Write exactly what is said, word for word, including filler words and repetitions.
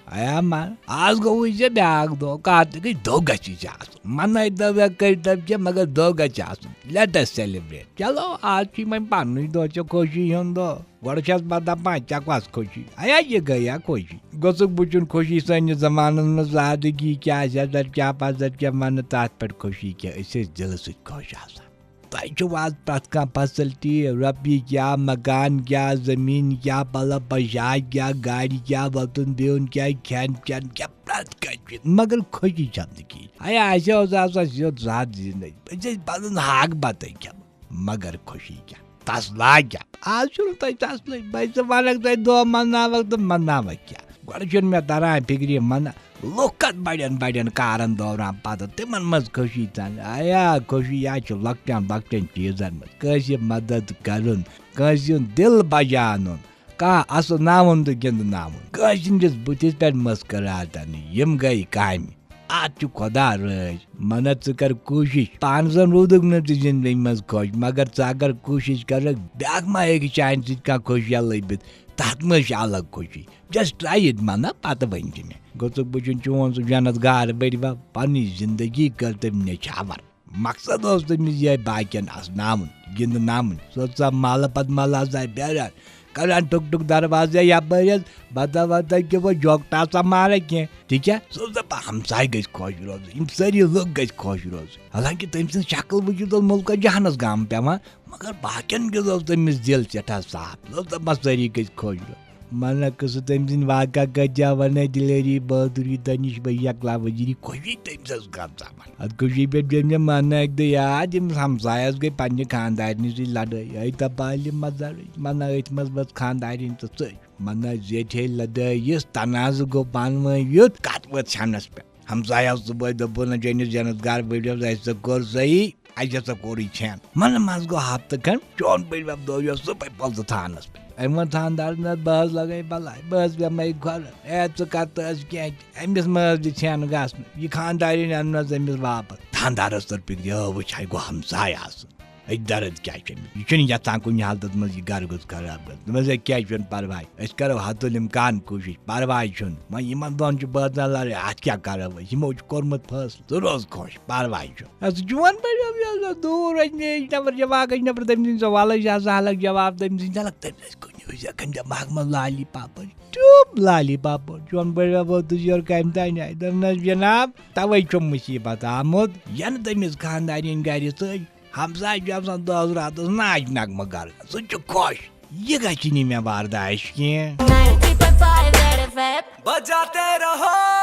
ایا من، آز گوٚوُے ژےٚ بیٛاکھ دۄہ، کَتھ تہِ گٔے، دۄہ گژھی ژےٚ آسُن۔ مَنَے دۄہ کٔرۍ تَو کینٛہہ، مگر دۄہ گژھِ آسُن۔ Let us celebrate۔ چلو، آز چھُے وۄنۍ پَنُنُے دۄہ، ژےٚ خوشی ہُنٛد دۄہ۔ گۄڈٕ چھَس بہٕ دَپان، ژےٚ کۄس خوشی؟ ایا، یہِ گٔیا خوشی؟ گوٚژھُکھ بہٕ چھُن خوشی سٲنِس زمانَس منٛز زادگی کیٛاہ، عزت کیٛاہ، پَزت کیٛاہ وَنہٕ، تَتھ پٮ۪ٹھ خوشی کیٛاہ؟ أسۍ ٲسۍ دِلہٕ سۭتۍ خۄش آسان۔ تۄہہِ چھُو آز پرٛٮ۪تھ کانٛہہ facility، رۄپیہِ کیٛاہ، مکان کیٛاہ، زٔمیٖن کیٛاہ، پَلو پوشاک کیٛاہ، گاڑِ کیٛاہ، وۄتُن بِہُن کیٛاہ، کھٮ۪ن چٮ۪ن کیٛاہ، پرٛٮ۪تھ کانٛہہ چیٖز، مگر خوشی چھَنہٕ کِہیٖنۍ۔ ہے، اَسہِ اوس آسان سیوٚد سادٕ زِندگی، أسۍ ٲسۍ پَنُن ہاکھ بَتَے کھٮ۪وان، مگر خوشی کیٛاہ؟ تسلا کیٛاہ؟ آز چھُنہٕ تۄہہِ تسلٕے، بہٕ ژٕ وَنکھ تۄہہِ دۄہ مناوکھ تہٕ مناوکھ کیٛاہ؟ گۄڈٕ چھُنہٕ مےٚ تران فِکرِ، یِم وَنان لُکھ کَتھ بَڑٮ۪ن بَڑٮ۪ن کارَن دوران پَتہٕ، تِمَن منٛز خوشی ژَن۔ آیا، خوشی یا چھِ لۄکٹٮ۪ن لۄکٹٮ۪ن چیٖزَن منٛز، کٲنٛسہِ مدد کَرُن، کٲنٛسہِ ہُنٛد دِل بجاونُن، کانٛہہ اَسناوُن تہٕ گِنٛدناوُن، کٲنٛسہِ ہٕنٛدِس بُتھِس پٮ۪ٹھ مسکرات اَنٕنۍ، یِم گٔے کامہِ۔ اَتھ چھُ خۄدا رٲضۍ۔ مَنہ ژٕ کر کوٗشِش، پانہٕ زَن روٗدُکھ نہٕ ژٕ زِندگی منٛز خۄش، مگر ژٕ اگر کوٗشِش کَرَکھ، بیٛاکھ ما ہیٚکہِ چانہِ سۭتۍ کانٛہہ خوشیہ لٔبِتھ؟ تَتھ منٛز چھِ الگ خوشی۔ Just try it، مَنہ، پَتہٕ ؤنۍ زِ مےٚ۔ گوٚژھُکھ بہٕ چھُن چون سُہ جنت گار بٔرِبا، پَنٕنۍ زِندگی کٔر تٔمۍ نِچھاوَر۔ مقصد اوس تٔمِس یِہوٚے باقیَن اَسناوُن، گِنٛدناوُن۔ سُہ اوس سا مَحلہٕ پَتہٕ مَحلہٕ آسان پھیران، کَران ٹُک ٹُک دروازے یَپٲرۍ حظ، بَتا وَتا کہِ وۄنۍ جوکٹا سا مارا کینٛہہ۔ تِکیٛاہ؟ سُہ اوس دَپان، ہمساے گٔژھۍ خۄش روزٕنۍ، یِم سٲری لُکھ گٔژھۍ خۄش روزٕنۍ۔ حالانکہِ تٔمۍ سٕنٛز شکل وٕچھِتھ اوس مُلکَس جہانَس غم پٮ۪وان، مگر باقیَن کیُتھ اوس تٔمِس دِل سٮ۪ٹھاہ صاف۔ سُہ اوس دَپان، سٲری گٔژھۍ خۄش روزٕنۍ۔ مَنہ قٕصہٕ تٔمۍ سٕنٛدۍ واقعہ کٔتۍ جا وَنے، دِلیری، بہادُری، دٲنِش بھٲے، یَکلا وزیٖری، خوشی تٔمۍ سٕنٛز کَتھ سَمان۔ اَتھ خوشی پٮ۪ٹھ پیٚیہِ مےٚ مَنہ اَکہِ دۄہ یاد، ییٚمِس ہمسایَس گٔے پنٛنہِ خانٛدارنہِ سۭتۍ لَڑٲے۔ أتھۍ دَپالہِ مَزَرٕے، مَنہ أتھۍ منٛز ؤژھ خانٛدارِنۍ تہٕ ژٔج۔ مَنہ زیٹھے لَڑٲے یِژھ، تنازٕ گوٚو پانہٕ ؤنۍ یُتھ، کَتھ وٲژ چھَنَس پٮ۪ٹھ۔ ہمسایَو صُبحٲے دوٚپُن، "چٲنِس جنت گار بٔڈِس، اَسہِ سا کوٚر صحیح، اَسہِ ہسا کوٚرُے ژھٮ۪ن۔" مَنہ منٛز گوٚو ہفتہٕ کھنٛڈ، چون بٔڈِبَب دوٚپ، یہِ اوس صُبحٲے پۄلتہٕ تھانَس پٮ۪ٹھ۔ أمۍ ووٚن تھاندارَس، "نہ، بہٕ حظ لَگَے بَلاے، بہٕ حظ بیٚہمَے گۄڈٕ، اے، ژٕ کَر تہٕ حظ کینٛہہ تہِ، أمِس مہ حظ دِ ژھٮ۪ن گژھنہٕ، یہِ خانٛدارِنۍ اَنُن حظ أمِس واپَس۔" تھاندارَس توٚر فِکرِ، "یو، وٕچھ، ہاے گوٚو ہمساے آسُن۔" أتھۍ درد کیٛاہ چھُ أمِس؟ یہِ چھُنہٕ یَژھان کُنہِ حالتَس منٛز یہِ گَرٕ گوٚژھ خراب گژھُن۔ دوٚپمَس، "ہے، کینٛہہ چھُنہٕ پَرواے، أسۍ کَرو حتُل اِمکان کوٗشِش، پَرواے چھُنہٕ۔ وۄنۍ یِمَن دۄن چھُ بٲژَن لَڑٲے، اَتھ کیٛاہ کَرو أسۍ؟ یِمو چھُ کوٚرمُت فٲصلہٕ، ژٕ روز خۄش، پَرواے چھُنہٕ۔" اَسہِ چھُ چون بَڑِ یہِ حظ دوٗر، اَسہِ نِش نفر جواب، اَسہِ نفر تٔمۍ سٕنٛدۍ سُہ وَلہٕ چھِ آسان الگ جواب تٔمۍ سٕنٛدۍ الگ، تٔمۍ سٕنٛدۍ کُنہِ وِزِ کھَنہِ دٮ۪ماغ منٛز لالی پاپَر، چُپ لالی پاپَر، چون بٔڑِ بَب ووت یورٕ کَمہِ تانۍ آیہِ؟ دوٚپنَس، "جِناب، تَوَے چھُم مُصیٖبت آمُت، یَنہٕ تٔمِس خانٛدارِنۍ گَرِ ژٔج۔" ہمسایہِ چھُ آسان دۄہس راتس ناچ نغمہٕ گرٕ، سُہ چھُ خۄش۔ یہِ گژھِ نہٕ مےٚ برداش کینٛہہ۔ ninety point five Red F M۔ بجاتے رہو۔